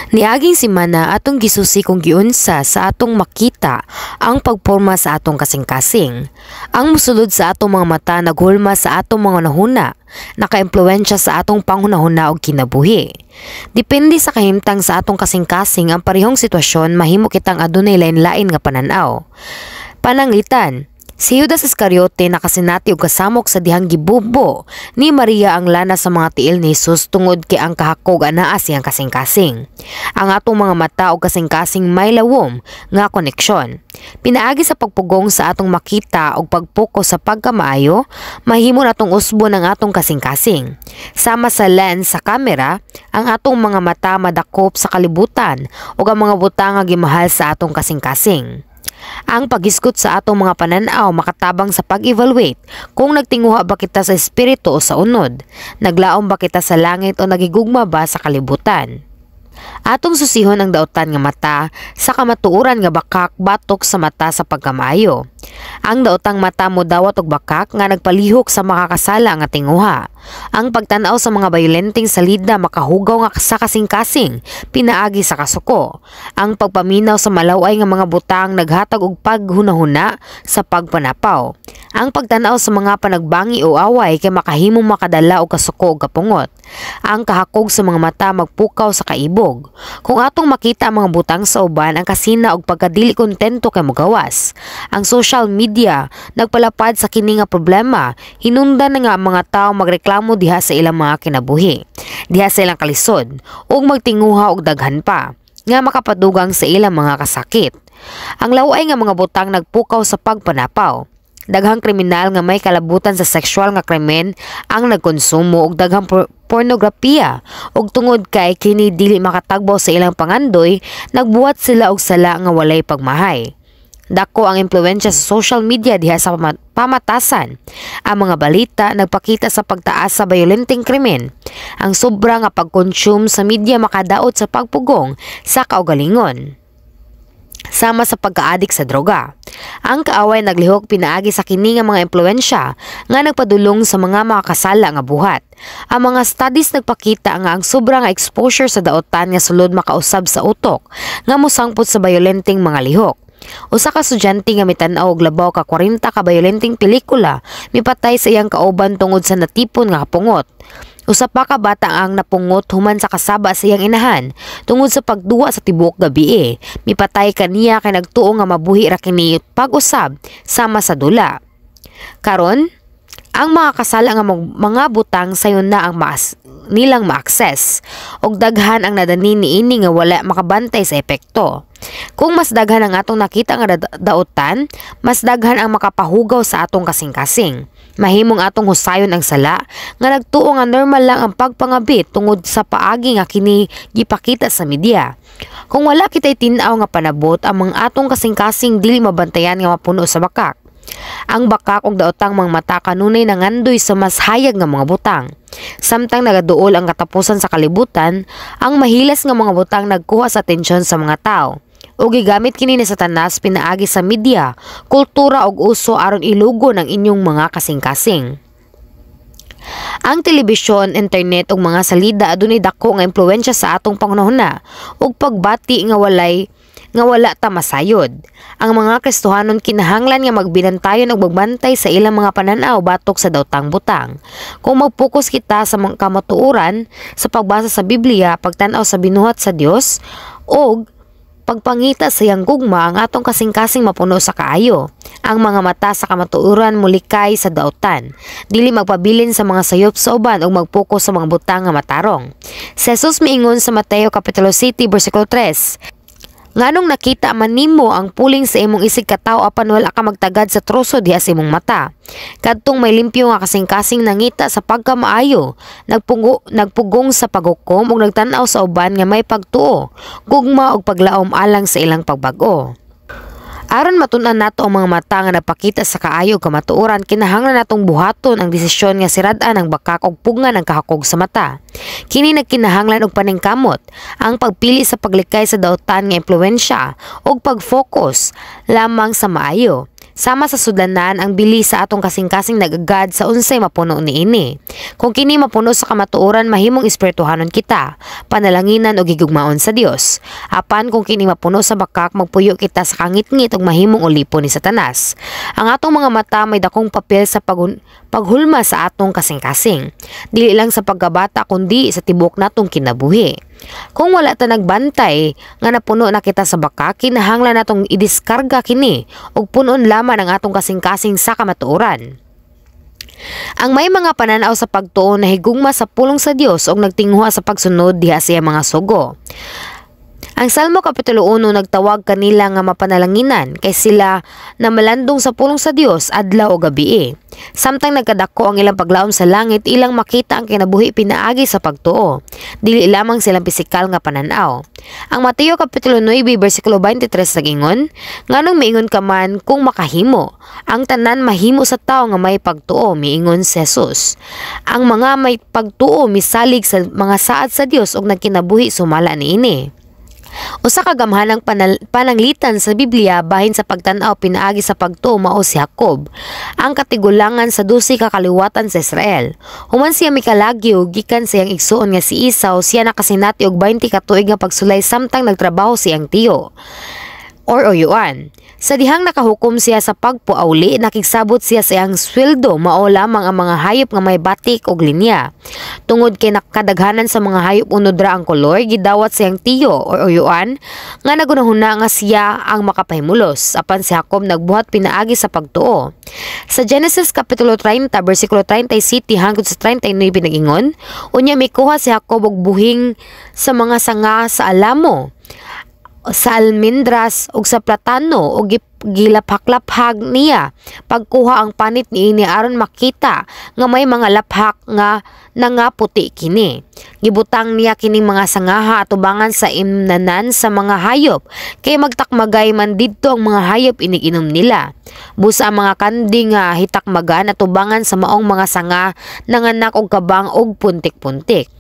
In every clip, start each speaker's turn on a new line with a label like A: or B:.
A: Niaging semana, atong gisusi kung giunsa sa atong makita ang pagporma sa atong kasing-kasing. Ang musulod sa atong mga mata naghulma sa atong mga hunahuna, nakaimpluwensya sa atong panghunahuna og kinabuhi. Depende sa kahimtang sa atong kasing-kasing, ang parehong sitwasyon mahimo kitang adunay lain-lain nga panan-aw. Pananglitan, si Judas Iscariote nakasinati og kasamok sa dihang gibubo ni Maria ang lana sa mga tiil ni Jesus tungod kay ang kahakog anaa siyang kasing-kasing. Ang atong mga mata og kasing-kasing may lawom nga koneksyon. Pinaagi sa pagpugong sa atong makita og pagpokus sa pagkamaayo, mahimo natong usbon ang atong kasing-kasing. Sama sa lens sa kamera, ang atong mga mata madakop sa kalibutan ug ang mga butang nga gimahal sa atong kasing-kasing. Ang paghisgot sa atong mga pananaw makatabang sa pag-evaluate kung nagtinguha ba kita sa espiritu o sa unod, naglaom ba kita sa langit o nagigugma ba sa kalibutan. Atong susihon ang daotan nga mata sa kamatuoran nga bakak batok sa mata sa pagkamaayo. Ang daotang mata mo dawat og bakak nga nagpalihok sa makakasala nga tinguha. Ang pagtan-aw sa mga bayolenteng salida makahugaw nga sa kasing-kasing pinaagi sa kasuko. Ang pagpaminaw sa malaway nga mga butang naghatag og paghunahuna sa pagpanapaw. Ang pagtan-aw sa mga panagbangi o away kay makahimong makadala og kasuko ug kapungot. Ang kahakog sa mga mata magpukaw sa kaibog. Kung atong makita ang mga butang sa uban, ang kasina og pagkadili kontento kay mogawas. Ang social media nagpalapad sa kini nga problema, hinungdan na nga ang mga tawo magreklamo diha sa ilang mga kinabuhi, diha sa ilang kalisod, ug magtinguha og daghan pa nga makapadugang sa ilang mga kasakit. Ang laway nga mga butang nagpukaw sa pagpanapaw. Daghang kriminal nga may kalabutan sa sexual nga krimen ang nagkonsumo og daghang pornografiya ug tungod kay kini dili makatagbaw sa ilang pangandoy, nagbuhat sila og sala nga walay pagmahay. Dako ang impluwensya sa social media diha sa pamatasan. Ang mga balita nagpakita sa pagtaas sa bayolenteng krimen. Ang sobra nga pag-consume sa media makadaot sa pagpugong sa kaugalingon, sama sa pagkaadik sa droga. Ang kaaway naglihok pinaagi sa kini nga mga impluwensya nga nagpadulong sa mga makakasala nga buhat. Ang mga studies nagpakita nga ang sobra nga exposure sa daotan nga sulod makausab sa utok nga mosangpot sa bayolenteng mga lihok. Usa ka estudyante nga mitan-aw og labaw ka 40 ka bayolenteng pelikula mipatay sa iyang kauban tungod sa natipon nga kapungot. Usa pa ka bata ang napungot human sa kasaba sa iyang inahan tungod sa pagduwa sa tibuok gabi. Mipatay kaniya kay nagtuo nga mabuhi ra kini pag-usab sama sa dula. Karon, ang mga kasala nga mga butang sayon na ang maas nilang ma-access og daghan ang nadani niini nga wala makabantay sa epekto. Kung mas daghan ang atong nakita nga daotan, mas daghan ang makapahugaw sa atong kasing-kasing. Mahimong atong husayon ang sala nga nagtuo nga normal lang ang pagpangabit tungod sa paagi nga kini gipakita sa media. Kung wala kitay tin-aw nga panabot, ang mga atong kasing-kasing dili mabantayan nga mapuno sa bakak. Ang bakak og daotang mga mata kanunay nangandoy sa mas hayag nga mga butang. Samtang nagaduol ang katapusan sa kalibutan, ang mahilas nga mga butang nagkuha sa atensyon sa mga tao. Ug gigamit kini ni Satanas pinaagi sa media, kultura ug uso aron ilugon ang inyong mga kasing-kasing. Ang telebisyon, internet ug mga salida adunay dako nga impluwensya sa atong panghunahuna ug pagbati nga wala ta masayod. Ang mga Kristohanon kinahanglan nga magbinantayon ug magbantay sa ilang mga pananaw batok sa daotang butang. Kung magpokus kita sa mga kamatuoran sa pagbasa sa Biblia, pagtan-aw sa binuhat sa Dios ug pagpangita sa iyang gugma, ang atong kasing-kasing mapuno sa kaayo. Ang mga mata sa kamatuoran mulikay sa daotan, dili magpabilin sa mga sayop sa uban ug magpokus sa mga butang nga matarong. Si Jesus miingon sa Mateo Kapitulo 7 bersikulo 3, "Nganong nakita man nimo ang puling sa imong isig katawo apan wala ka magtagad sa troso diha sa imong mata?" Kadtong may limpyo nga kasing-kasing nangita sa pagkamaayo, nagpugong sa paghukom ug nagtan-aw sa uban nga may pagtuo, gugma ug paglaom alang sa ilang pagbag-o. Aron matun-an nato ang mga mata nga nagpakita sa kaayo ug kamatuoran, kinahanglan natong buhaton ang desisyon nga sirad-an ang bakak ug pugngan ang kahakog sa mata. Kini nagkinahanglan og paningkamot, ang pagpili sa paglikay sa daotan nga impluwensya ug pag-focus lamang sa maayo. Sama sa sudlanan, ang bili sa atong kasing-kasing nagagad sa unsay mapuno niini. Kung kini mapuno sa kamatuoran, mahimong espirituhanon kita, panalanginan og higugmaon sa Dios. Apan kung kini mapuno sa bakak, magpuyo kita sa kangitngit ug mahimong ulipon ni Satanas. Ang atong mga mata may dakong papel sa paghulma sa atong kasing-kasing. Dili lang sa pagkabata kundi sa tibuok natong kinabuhi. Kung wala ta nagbantay nga napuno na kita sa bakak, kinahanglan natong idiskarga kini ug punon lamang ang atong kasing-kasing sa kamatuoran. Ang may mga pananaw sa pagtuo na higugma sa pulong sa Dios ug nagtinguha sa pagsunod diha sa iyang mga sugo. Ang Salmo Kapitulo 1 nagtawag kanila nga mapanalanginan kay sila na malandong sa pulong sa Dios adlaw o gabi. Samtang nagkadako ang ilang paglaom sa langit, ilang makita ang kinabuhi pinaagi sa pagtuo. Dili lamang silang pisikal nga pananaw. Ang Mateo Kapitulo 9 bersikulo 23 nagingon, "Nganong miingon ka man kung makahimo? Ang tanan mahimo sa tawo nga may pagtuo," miingon si Jesus. Ang mga may pagtuo misalig sa mga saad sa Dios ug nagkinabuhi sumala niini. Usa ka gamhanang pananglitan sa Biblia bahin sa pagtan-aw pinaagi sa pagtuo mao si Jacob, ang katigulangan sa 12 ka kaliwatan sa Israel. Human siya mikalagyo gikan sa iyang igsuon nga si Esau, siya nakasinati og 20 ka tuig nga pagsulay samtang nagtrabaho sa iyang tiyo or uyuan. Sa dihang nakahukom siya sa pagpuawli, nakigsabot siya sa iyang sweldo mao lamang ang mga hayop nga may batik og linya. Tungod kay nakadaghanan sa mga hayop unod ra ang kolor, gidawat sa iyang tiyo or uyuan nga nagunahuna nga siya ang makapahimulos. Apan si Jacob nagbuhat pinaagi sa pagtuo. Sa Genesis Kapitulo 30 bersikulo 37 hangtod sa 39 nag-ingon, "Unya mikuha si Jacob og buhing sa mga sanga sa alamo, sa almendras ug sa platano ug gilaphak-laphag niya pagkuha ang panit niini aron makita nga may mga laphak nga nangaputi kini. Gibutang niya kining mga sangaha atubangan sa imnanan sa mga hayop kay magtakmagay man didto ang mga hayop inig-inom nila. Busa ang mga kanding nga hitakmagan atubangan sa maong mga sanga nanganak og kabang og puntik-puntik."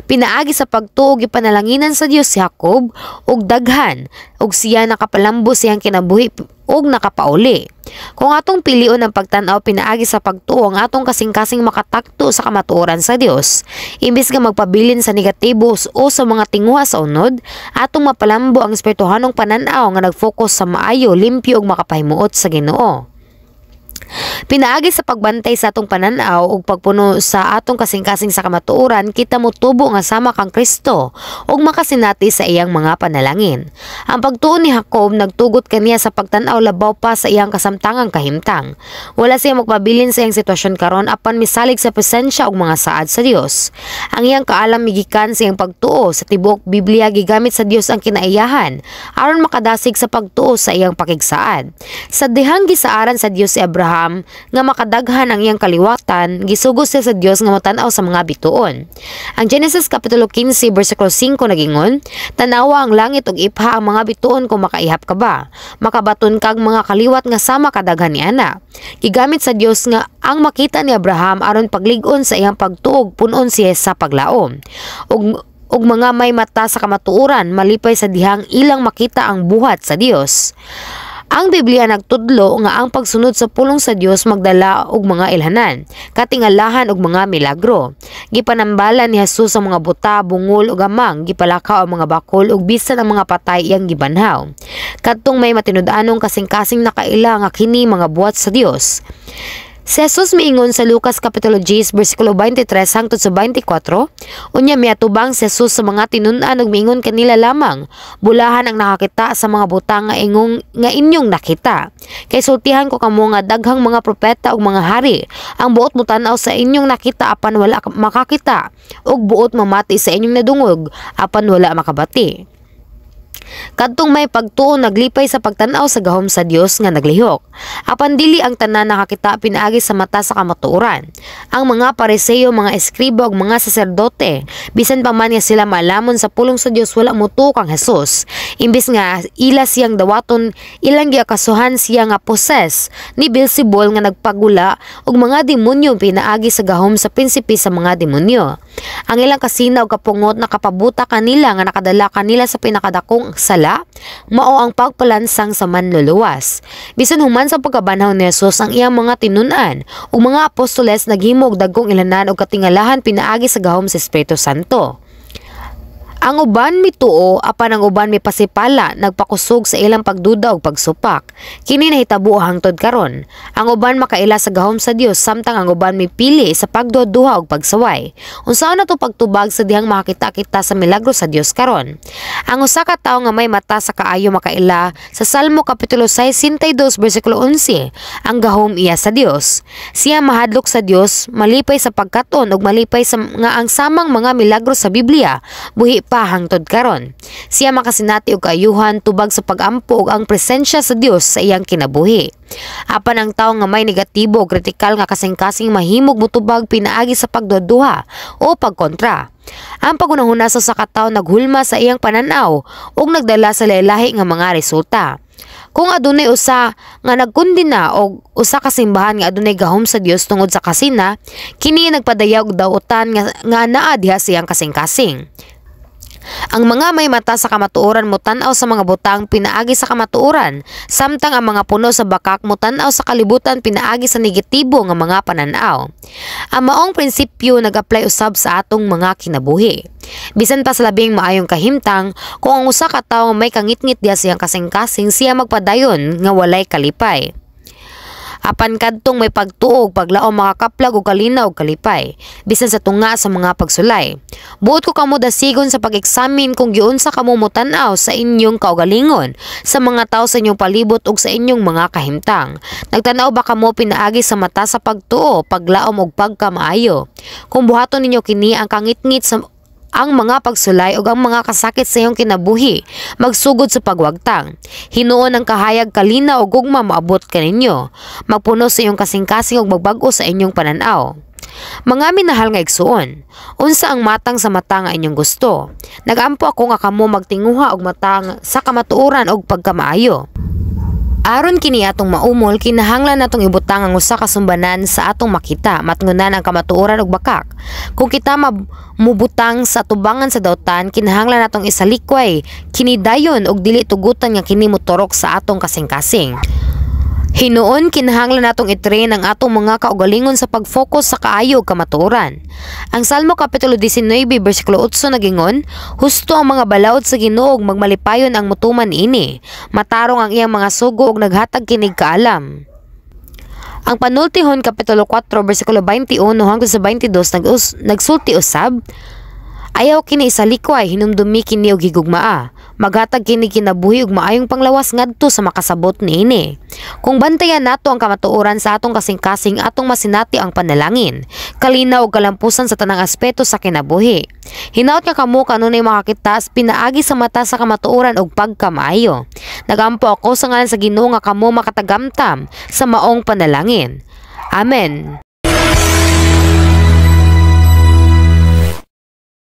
A: Pinaagi sa pagtuo, gipanalanginan sa Dios si Jacob og daghan ug siya nakapalambo sa iyang kinabuhi ug nakapauli. Kung atong pilion ang pagtan-aw pinaagi sa pagtuo, ang atong kasing-kasing makatakto sa kamatuoran sa Dios. Imbis nga magpabilin sa negatibo o sa mga tinguha sa unod, atong mapalambo ang espirituhanong panan-aw nga nagfocus sa maayo, limpyo ug makapahimuot sa Ginoo. Pinaagi sa pagbantay sa atong pananaw ug pagpuno sa atong kasing-kasing sa kamatuoran, kita motubo nga sama kang Kristo ug makasinati sa iyang mga panalangin. Ang pagtuo ni Jacob nagtugot kaniya sa pagtan-aw labaw pa sa iyang kasamtangang kahimtang. Wala siya magpabilin sa iyang sitwasyon karon apan misalig sa presensya ug mga saad sa Dios. Ang iyang kaalam migikan sa iyang pagtuo sa tibuok Biblia. Gigamit sa Dios ang kinaiyahan aron makadasig sa pagtuo sa iyang pakigsaad. Sa dihang gisaaran sa Dios si Abraham nga makadaghan ang iyang kaliwatan, gisugo siya sa Dios nga motan-aw sa mga bituon. Ang Genesis Kapitulo 15 bersikulo 5 nagingon, "Tanawa ang langit ug ipha ang mga bituon kung makaihap ka ba. Makabaton kag mga kaliwat nga sama kadaghan ni ana." Gigamit sa Dios nga ang makita ni Abraham aron paglig-on sa iyang pagtuo ug punon siya sa paglaom. Ug mga may mata sa kamatuoran malipay sa dihang ilang makita ang buhat sa Dios. Ang Biblia nagtudlo nga ang pagsunod sa pulong sa Dios magdala og mga ilhanan, katingalahan ug mga milagro. Gipanambalan ni Jesus ang mga buta, bungol ug amang, gipalakaw ang mga bakol ug bisan ang mga patay iyang gibanhaw. Kadtong may matinud-anong kasing-kasing nakaila nga kini mga buhat sa Dios. Si Jesus miingon sa Lucas Kapitulo 10 bersikulo 23 hangtod sa 24, "Unya miatubang si Jesus sa mga tinun-an ug miingon kanila lamang, 'Bulahan ang nakakita sa mga butang nga inyong nakita. Kay sultihan ko kamo nga daghang mga propeta ug mga hari ang buot motan-aw sa inyong nakita apan wala makakita ug buot mamati sa inyong nadungog apan wala makabati.'" Kadtong may pagtuo naglipay sa pagtan-aw sa gahom sa Dios nga naglihok. Apan dili ang tanan nakakita pinaagi sa mata sa kamatuoran. Ang mga Pariseo, mga eskriba ug mga saserdote, bisan pa man nga sila maalamon sa pulong sa Dios, wala motuo kang Jesus. Imbis nga ila siyang dawaton, ilang giakasuhan siya nga possess ni Beelzebul nga nagpagula og mga demonyo pinaagi sa gahom sa prinsipe sa mga demonyo. Ang ilang kasina ug kapungot nakapabuta kanila nga nakadala kanila sa pinakadakong sala, mao ang pagpalansang sa Manluluwas. Bisan human sa pagkabanhaw ni Jesus, ang iyang mga tinun-an ug mga apostoles naghimo og dagkong ilanan ug katingalahan pinaagi sa gahom sa Espiritu Santo. Ang uban mituo, apan ang uban mipasipala, nagpakusog sa ilang pagduda ug pagsupak. Kini nahitabo hangtod karon. Ang uban makaila sa gahom sa Dios, samtang ang uban mipili sa pagduha-duha ug pagsaway. Unsaon nato pagtubag sa dihang makakita kita sa milagro sa Dios karon? Ang usa ka tawo nga may mata sa kaayo makaila sa Salmo kapitulo 62 bersikulo 11, ang gahom iya sa Dios. Siya mahadlok sa Dios, malipay sa pagkaton ug malipay sa nga ang samang mga milagro sa Biblia buhi pa hangtod karon. Siya makasinati og kaayuhan tubag sa pagampo ug ang presensya sa Dios sa iyang kinabuhi. Apan ang tawo nga may negatibo o kritikal nga kasing-kasing mahimog motubag pinaagi sa pagduha o pagkontra. Ang paghunahuna sa usa ka tawo naghulma sa iyang pananaw ug nagdala sa lahi nga mga resulta. Kung adunay usa nga nagkondena og usa ka simbahan nga adunay gahom sa Dios tungod sa kasina, kini nagpadayag og dautan nga naa diha sa iyang kasing-kasing. Ang mga may mata sa kamatuoran motan-aw sa mga butang pinaagi sa kamatuoran, samtang ang mga puno sa bakak motan-aw sa kalibutan pinaagi sa negatibo nga mga pananaw. Ang maong prinsipyo nag-apply usab sa atong mga kinabuhi. Bisan pa sa labing maayong kahimtang, kung ang usa ka tawo may kangitngit diha sa iyang kasing-kasing, siya magpadayon nga walay kalipay. Apan kadtong may pagtuo ug paglaom makakaplag og kalinaw ug kalipay, bisan sa tunga sa mga pagsulay. Buot ko kamo dasigon sa pag-eksamin kung giunsa kamo motan-aw sa inyong kaugalingon, sa mga tawo sa inyong palibot ug sa inyong mga kahimtang. Nagtan-aw ba kamo pinaagi sa mata sa pagtuo, paglaom ug pagkamaayo? Kung buhaton ninyo kini, ang kangitngit sa ang mga pagsulay ug ang mga kasakit sa iyong kinabuhi magsugod sa pagwagtang. Hinuon ang kahayag, kalinaw ug gugma moabot kaninyo. Magpuno sa iyong kasing-kasing ug magbag-o sa inyong pananaw. Mga minahal nga igsuon, unsa ang matang sa mata nga inyong gusto? Nagampo ako nga kamo magtinguha og mata sa kamatuoran og pagkamaayo. Aron kini atong maumol, kinahanglan natong ibutang ang usa ka sumbanan sa atong makita, matngunan ang kamatuoran ug bakak. Kung kita mubutang sa tubangan sa dautan, kinahanglan natong isalikway kini dayon ug dili tugutan nga kini moturok sa atong kasing-kasing. Hinuon, kinahanglan natong i-train ang atong mga kaugalingon sa pag-focus sa kaayo ug kamatuoran. Ang Salmo kapitulo 19 bersikulo 8 nagingon, "Husto ang mga balaod sa Ginoo ug magmalipayon ang mutuman ini. Matarong ang iyang mga sugo ug naghatag kinig kaalam." Ang Panultihon kapitulo 4 bersikulo 21 hangtod sa 22 nagsulti usab, "Ayaw kini isalikway, hinumdumi kini og higugmaa. Maghatag kini kinabuhi ug maayong panglawas ngadto sa makasabot niini." Kung bantayan nato ang kamatuoran sa atong kasing-kasing, atong masinati ang panalangin, kalinaw ug kalampusan sa tanang aspeto sa kinabuhi. Hinaot nga kamo kanunay makakita pinaagi sa mata sa kamatuoran ug pagkamaayo. Nagampo ako sa ngalan sa Ginoo nga kamo makatagamtam sa maong panalangin. Amen.